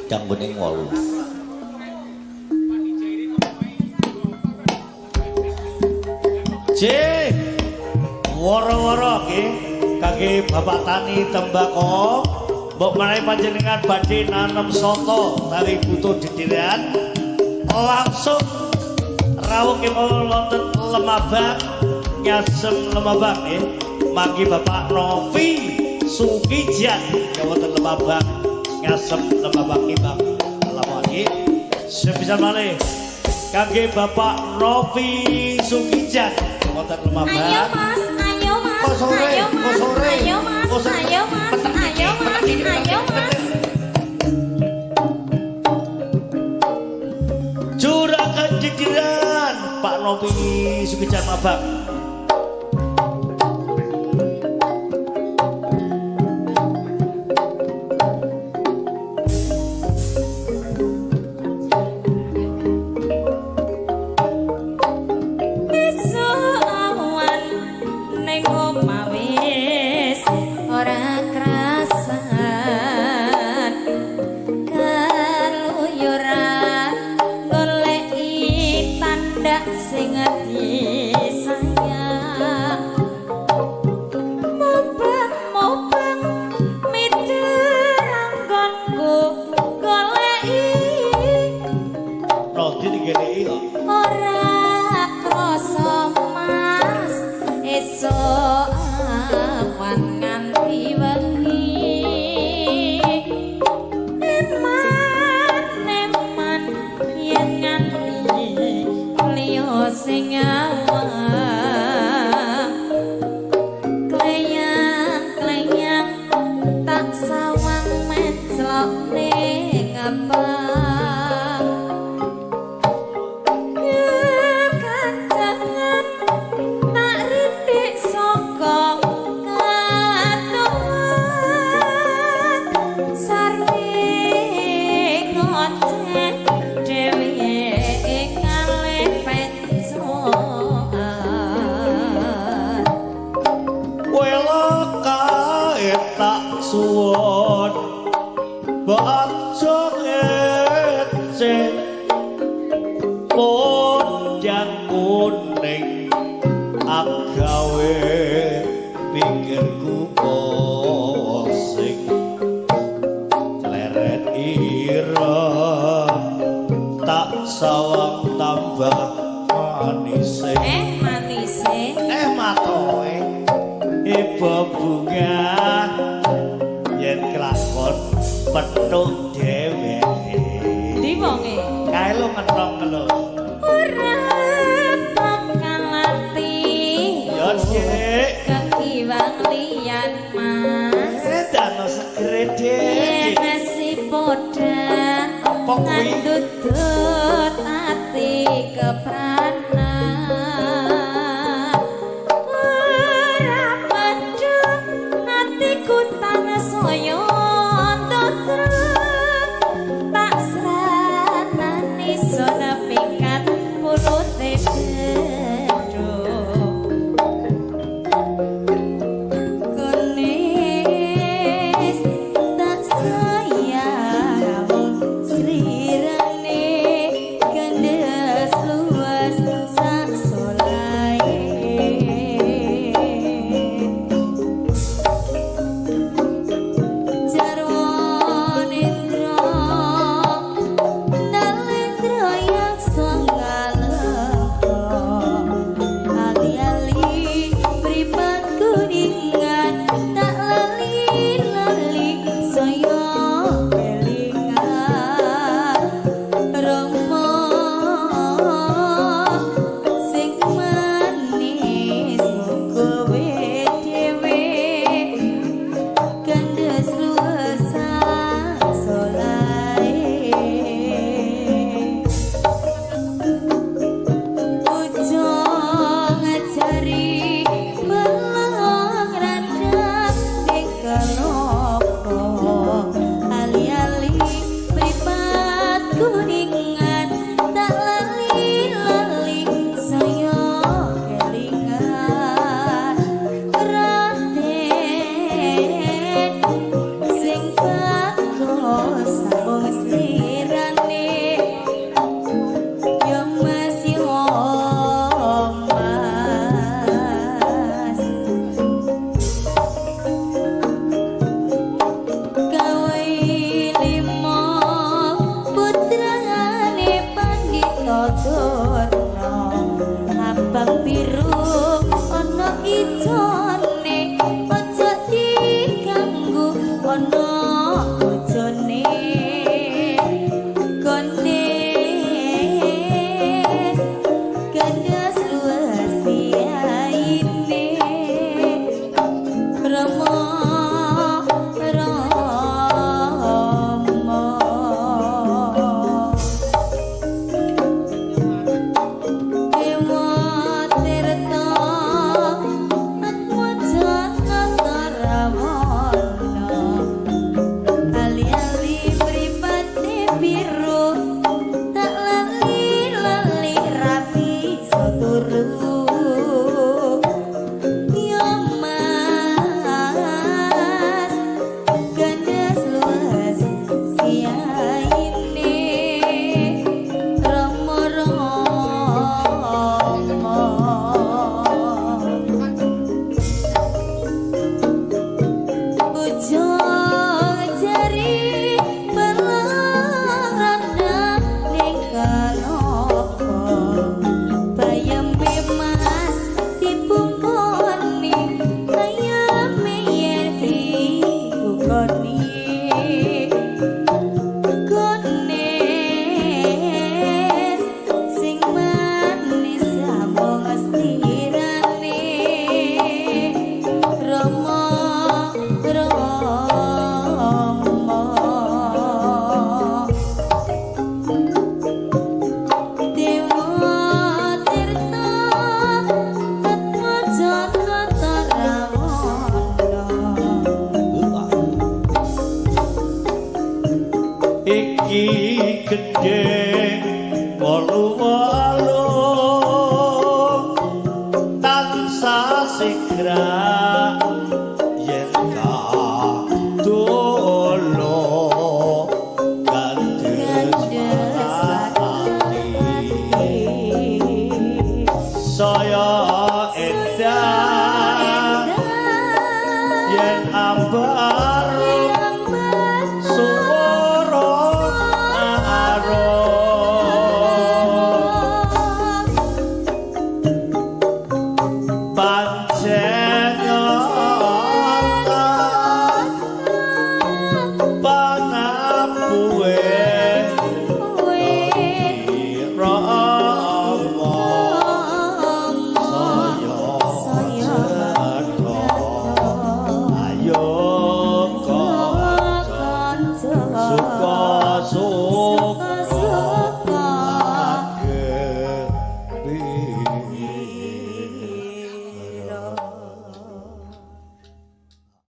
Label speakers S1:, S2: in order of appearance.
S1: Gedang kuning 8. J woro-woro nggih kangge Bapak Tani Tembako, mbok menawi panjenengan badhe nanem soto utawi butuh didirian langsung rawuh kemawon wonten Lemabang, Ngasem Lemabang nggih. Manggi Bapak Novi Sukijan wonten Lemabang, Ngasem Lemabang Ibang. Lagi sepisan malih kangge Bapak Novi Sukijan wonten Lemabang.
S2: Ayo Mas, ayo Mas, ayo Mas, ayo Mas, ayo Mas, ayo Mas, ayo Mas.
S1: Juragan Didiran Pak Novi Sukijan Mabang.
S2: Srirane kandes luas.
S1: Iki gendheng 88 tansah sigra yen kadolo gandes ati saya endah yen ambar suara arum pancen panabuhe.